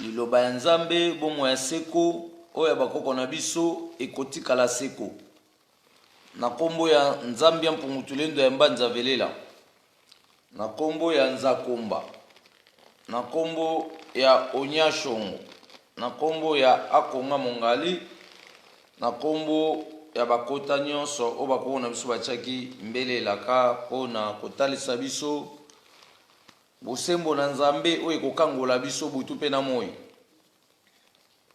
Liloba ya Nzambe, bomoi ya seko, oyo ya bakoko na biso ekotikala seko. Na kombo ya Nzambi ya Mpungu Tulendo ya Mbanza Velela, na kombo ya Nzakomba, na kombo ya Onyashongo, na kombo ya Akonga Mongali, na kombo ya bakota nyonso oyo bakoko na biso batiaki mbele elaka mpo na kotalisa biso Bosembo na Nzambe oyo ekokangola biso butu mpe na moi.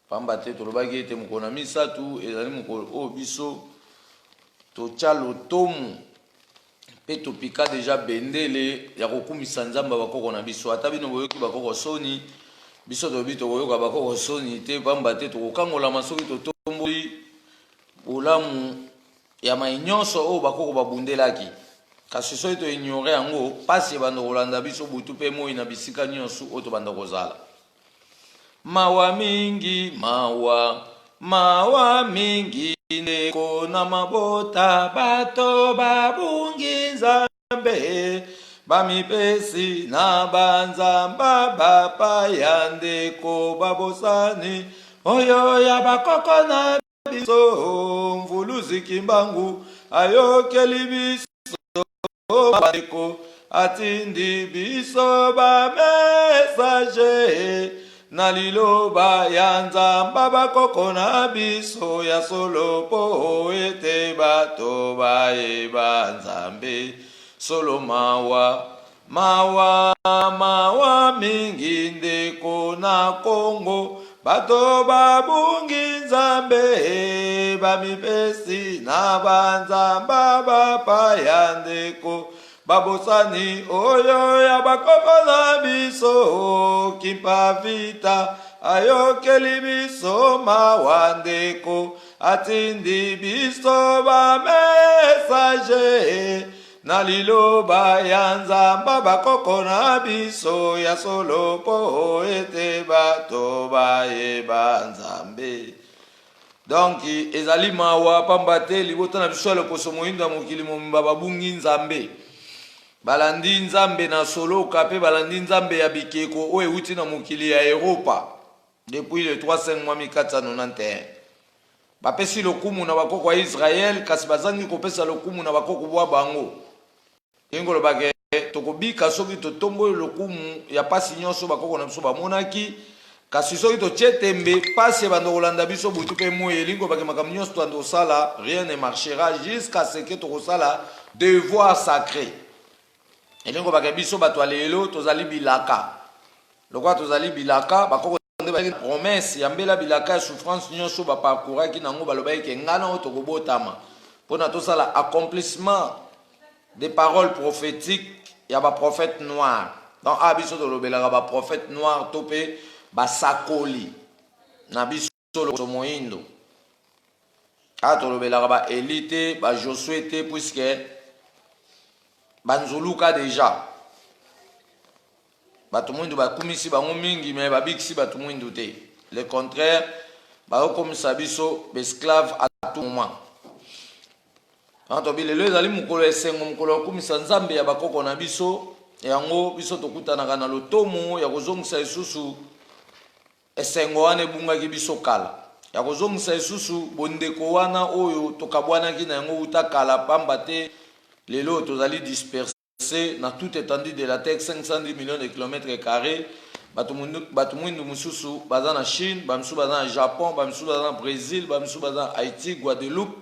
Pamba te tolobaki ete mokolo na misato ezali mokolo oyo biso totya lotomo mpe topika deja bendele ya kokumisa Nzambe ya bakoko na biso. Ata bino boyoki bakoko soni, biso tolobi tokoyoka bakoko soni te, pamba te tokokangolama soki totomboli bolamu ya mai nyonso oyo bakoko babundelaki. Kasi soki to ignore yango, pasi ebanda kolanda biso butu pe moi na bisika nyonso oyo tobanda kozala. Mawa mingi, mawa, mawa mingi ndeko na mabota, bato babungi Nzambe, bamipesi na banzamba bapaya, ndeko babosani oyo ya bakoko na biso. Mvuluzi Kimbangu ayokeli biso bandeko, atindi biso ba messager na liloba ya Nzamba bakoko na biso ya solo, po ete bato bayeba Nzambe solo. Mawa, mawa, mawa mingi ndeko na Kongo, bato babungi Nzambe, bamipesi na banzamba bapaya, ndeko babosani oyo ya bakoko na biso. Kimpa Vita ayokeli biso mawa, ndeko atindi biso ba messager na liloba ya Nzamba bakoko na biso ya solo, po ete bato bayeba Nzambe. Donc ezali mawa, pamba te libota na biso ya loposo moyindo ya mokili mobimba babungi Nzambe, balandi Nzambe na soloka mpe balandi Nzambe ya bikeko oyo euti na mokili ya Eropa depuis le 3 5 mois 1491. Bapesi lokumu na bakoko ya Israel, kasi bazangi kopesa lokumu na bakoko bwa bango. Elingi koloba ke tokobika soki totomboli lokumu ya pasi nyonso bakoko na biso bamonaki, kasi soki totie tembe, pasi ebanda kolanda biso butu mpe moi. Elingi koloba ke makambo nyonso tobanda kosala, rien ne marchera jusqu'à ce que tokosala devoir sacré. Elingi koloba ke biso bato ya lelo tozali bilaka. Lokola tozali bilaka, bakoko nde bazalaki na promesse ya mbela bilaka ya souffrance nyonso baparcouraki nango. Balobaki ke ngai na oyo tokobotama mpona tosala accomplissement des paroles prophétiques ya baprophète noir. Donc awa biso tolobelaka baprophète noir to mpe basakoli na biso loposo moindo. Awa tolobelaka ba Eli te, ba Josue te, puisque banzuluka deja. Bato mwindu bakumisi bango mingi, me babikisi bato mwindu te. Le contraire, bazokomisa biso baesclave à tout moment. Tobi lelo ezali mokolo ya esengo, mokolo ya kokumisa Nzambe ya bakoko na biso. Yango biso tokutanaka na lotomo ya kozongisa lisusu esengo wana ebungaki biso kala, ya kozongisa lisusu bondeko wana oyo tokabwanaki na yango wuta kala, pamba te lelo tozali disperse na toute étendue de la terre, 510 millions de kilomètres carrés. Bato mwindu mosusu baza na Chine, bamisusu baza na Japon, bamisusu baza na Brésil, bamisusu baza na Haïti, Guadeloupe,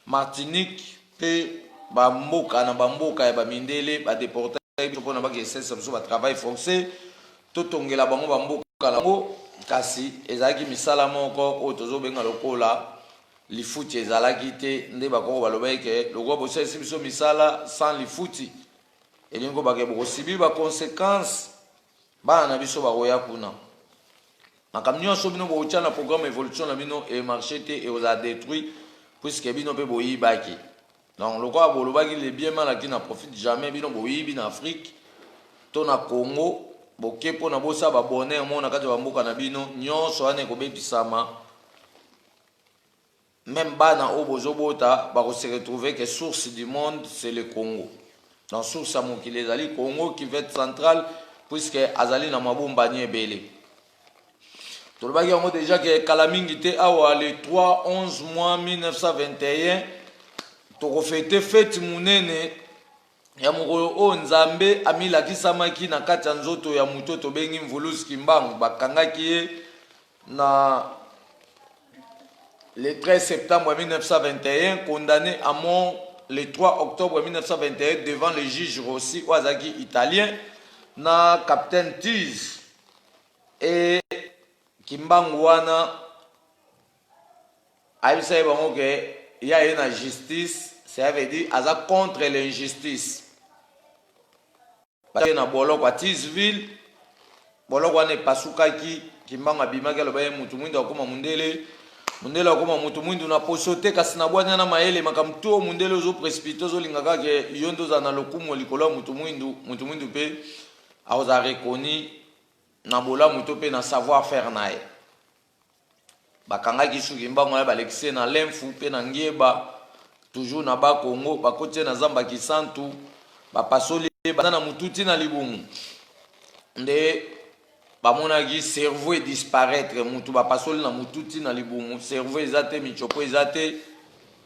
Martinique mpe bamboka na bamboka ya bamindele badeporta biso mpona bakesalisa biso batravail forcé, totongela bango bamboka na bango. Kasi ezalaki misala moko oyo tozobenga lokola lifuti ezalaki te. Nde bakoko balobaki ke lokola bosalisi biso misala sans lifuti, elingi kobake bokosibi baconséquence. Bana na biso bakoya kuna, makambo nyonso bino bokotya na programme évolution na bino emarche te, ekozala détruit, puisque bino mpe boyibaki. Donc lokola bolobaki le bien mal acquis na profite jamais, bino boyibi na Afrique to na Congo, boke mpona bosala babonheur moko na kati ya bamboka na bino, nyonso wana ekobebisama. Même bana oyo bozobota bakose retrouver que source du monde, c'est le Congo. Dans source ya mokili ezali Congo, cuvette centrale, puisque azali na mabombani ebele. Tolobaki yango deja ke kala mingi te awa le 3 11 mois 1921 tokofete feti monene ya mokolo oyo Nzambe amilakisamaki na kati ya nzoto ya moto tobengi Mvuluzi Kimbangu. Bakangaki ye na le 13 septembre 1921, condamné à mort le 3 octobre 1921 devant le juge Rossi oyo azalaki italien na capitaine Tuz. E Kimbangu wana ayebisaki bango ke ye aye na justice, ça veut dire aza contre l'injustice. Batie na boloko ya Thysville, boloko wana epasukaki, Kimbangu abimaki aloba ye mutu mwindu akoma mundele, mundele akoma mutu mwindu na poso te kasi na bwanya na mayele. Makambo to mundele ozo précipité, ozolinga kaka yo nde ozala na lokumu likolo ya mutu mwindu, mutu mwindu mpe akozala reconnu na bolamu to mpe na savoir faire na ye. Bakangaki su Kimbangu wana, balekisi ye na Lemfu mpe na Ngieba, toujours na Bakongo, bakoti ye na zamba Kisantu, bapasoli ye banda na mutu ti na libumu, nde bamonaki cerveau edisparaître. Mutu bapasoli na mutu ti na libumu, cerveau eza te, michopo eza te,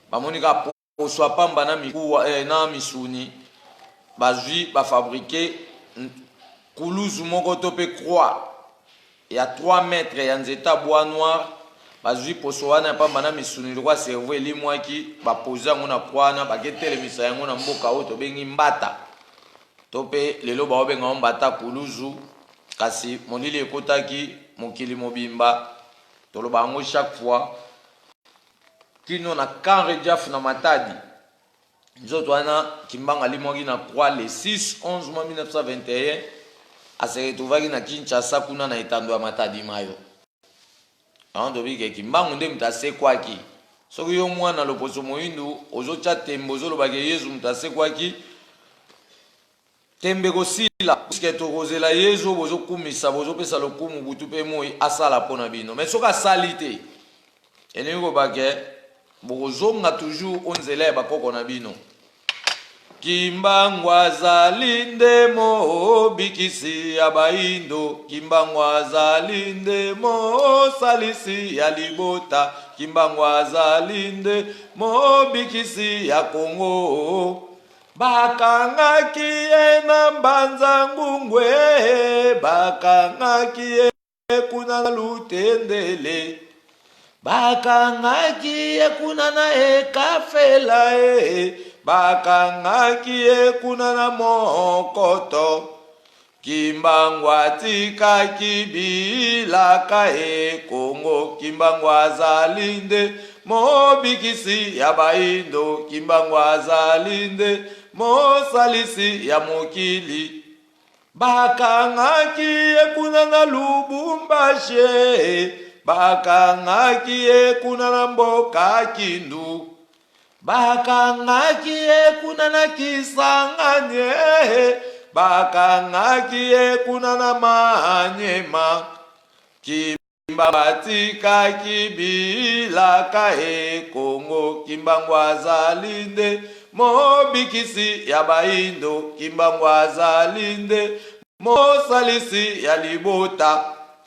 bamoni kaka poso ya pamba na mikuwa na misuni. Bazwi bafabriquer kuluzu moko to mpe croix ya 3 mètre ya nzete ya bois noir. Bazwi poso wana ya pamba na misuni, lokwa cerveau elimwaki, bapose yango na croix wana, baketelemisa yango na mboka oyo tobengi Mbata, to mpe lelo baobenga yango Mbata Kuluzu. Kasi molili ekotaki mokili mobimba, toloba yango chaque fois, kino na camp Rediaf na Matadi. Nzoto wana Kimbangu alimwaki na croix le 6 11 mois 1921, ase retrouvaki na Kinshasa kuna na etando ya Matadi Mayo. Yango tobi ke Kimbangu nde moto asekwaki. Soki yo mwana loposo moyindu ozotya tembe, ozoloba ke Yezu moto asekwaki, tembe kosila, puisque tokozela Yezu oyo bozokumisa, bozopesa lokumu butu mpe moi, asala mpo na bino. Mais soki asali te, elingi koloba ke bokozonga toujours o nzela ya bakoko na bino. Kimbangu azali nde mobikisi ya baindo, Kimbangu azali nde mosalisi ya libota, Kimbangu azali nde mobikisi ya Kongo. Bakangaki ye na Mbanza Ngungwe, bakangaki ye kuna na Lutendele, bakangaki ye kuna na Ekafela e, bakangaki ye kuna na Mokoto. Kimbangu atikaki bilaka e Kongo, Kimbangu azali nde mobikisi ya baindo, Kimbangu azali nde mosalisi ya mokili. Bakangaki ye kuna na Lubumbashi, bakangaki ye kuna na mboka Kindu, bakangaki ye kuna na Kisangani, bakangaki ye kuna na Manyema. Kimbangu atikaki bilaka e Kongo, Kimbangu azali nde mobikisi ya baindo, Kimbangu azali nde mosalisi ya libota.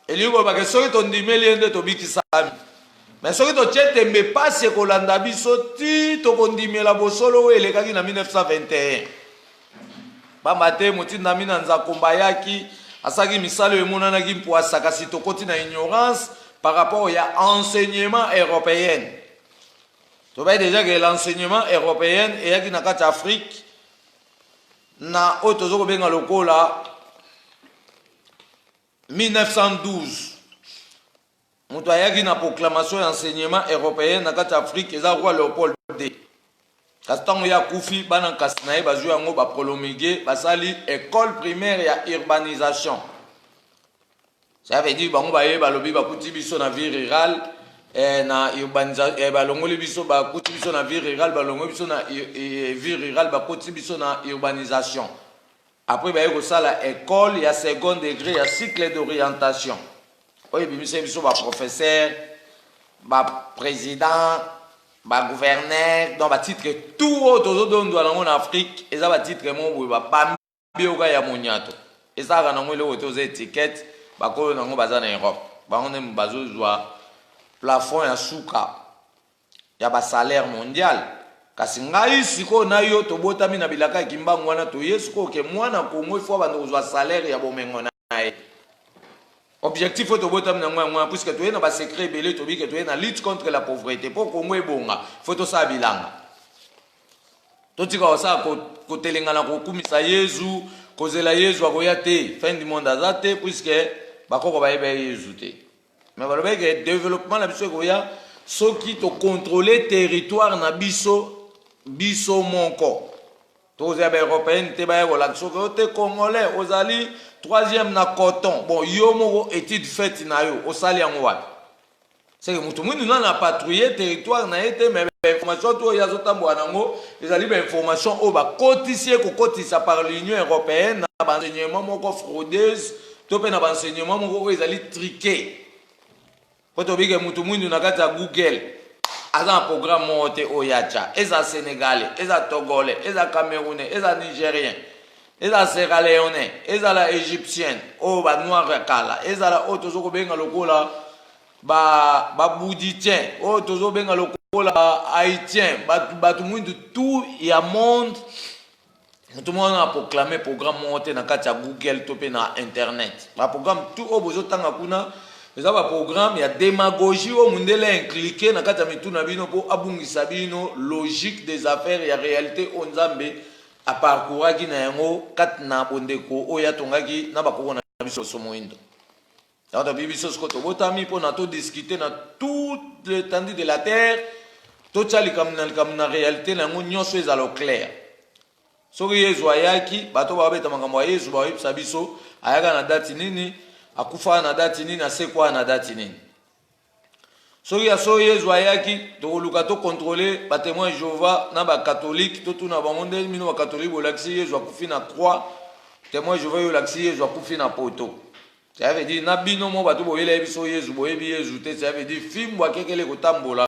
Elingi koloba ke soki tondimeli ye nde tobikisami. Mais soki totie tembe, pasi ekolanda biso ti tokondimela bosolo oyo elekaki na 1921. Pamba te motindami na Nzakomba ayaki, asalaki misala oyo emonanaki mpwasa, kasi tokoti na ignorance par rapport ya enseignement européenne. Tobayi déjà que l'enseignement européenne eyaki na kati ya Afrique na oyo tozo kobenga lokola 1912. Moto ayaki na proclamation ya enseignement européen na kati ya Afrique eza roi Léopold II. Kasi ntango ye akufi, bana nkasi na ye bazwi yango, bapromulgue, basali école primaire ya urbanisation. Ça veut dire bango baye balobi bakuti biso na vie rurale, na urbanisation, balongoli biso, bakuti biso na vie rurale, balongoli biso na vie rurale, bakoti biso na urbanisation. Après baye kosala école ya second degré ya cycle d'orientation oyo ebimisaki biso baprofesseur, baprésident, bagouverneur, donc batitre tout oyo tozodondwa nango na Afrique eza batitre moko boye babambi oka ya monyato, ezalaka nango eloko te, oza étiquette. Bakolo nango baza na Europe. Bango nde bazozwa plafond ya suka ya ba salaire mondial. Kasi ngai sikoyo na yo tobotami na bilaka ya Kimbangu wana, toye sikoyo ke mwana Kongo ifo abanda kozwa salaire ya bomengo na ye. Objectif oyo tobotami na yango yango wana, puisque toye na ba secret ebele, tobi ke toye na lutte contre la pauvreté. Mpo Kongo ebonga, fo tosala bilanga, totika kosala kotelengana, kokumisa Yezu, kozela Yezu akoya te. Fin du monde aza te, puisque bakoko bayeba ye Yezu te. Mais balobaki ke développement na biso ekoya soki tocontrôle territoire na biso biso moko. Tozala baeuropéenne te baya kolakisa soki oyo te. Congolais ozali troisième na coton. Bon, yo moko étude faite na yo osali yango wapi? Seke moto mwindu nano apatrouille territoire na ye te, mais bainformation to oyo azotambola nango ezali bainformation oyo bakotisi ye kokotisa par l'Union européenne na baenseignement moko fraudeuse to mpe na baenseignement moko oyo ezali truqué. Po tobike motu mwindu na kati ya Google aza na programme moko te oyo atya. Eza Sénégalais, eza Togolais, eza Camerounais, eza Nigérien, eza Sierra Léonais, ezala Égyptienne oyo banoir ya kala, ezala oyo tozo kobenga lokola babuditien, oyo tozobenga lokola bahaïtien, bato mwindu tout ya monde, moto moko wana aproclame programme moko te na kati ya Google to mpe na internet. Baprogramme tout oyo bozotanga kuna eza baprogramme ya démagogie oyo mondele inculqué na kati ya mitu na bino mpo abungisa bino logique des affaires ya réalité oyo Nzambe aparcouraki na yango kati na bondeko oyo atongaki na bakoko na biso so moyindo. Yango tobi biso siko tobotami mpona todiscute na toute l'étendue de la terre, totya likambo na likambo na réalité na yango nyonso, ezala clair. Soki Yezu ayaki, bato babeta makambo ya Yezu, bayebisa biso ayaka na date nini, akufaka na date nini, asekwaka na date nini. Soki ya so Yezu ayaki, tokoluka tocontrôle batémoin Jéhovah na bacatholique, totuna bango nde bino bacatholique bolakisi Yezu akufi na croix, témoin Jéhovah oyo olakisi Yezu akufi na poto. Ça veut dire na bino mo bato boyela biso Yezu, boyebi Yezu te. Ça veut dire fimbu akekele kotambola.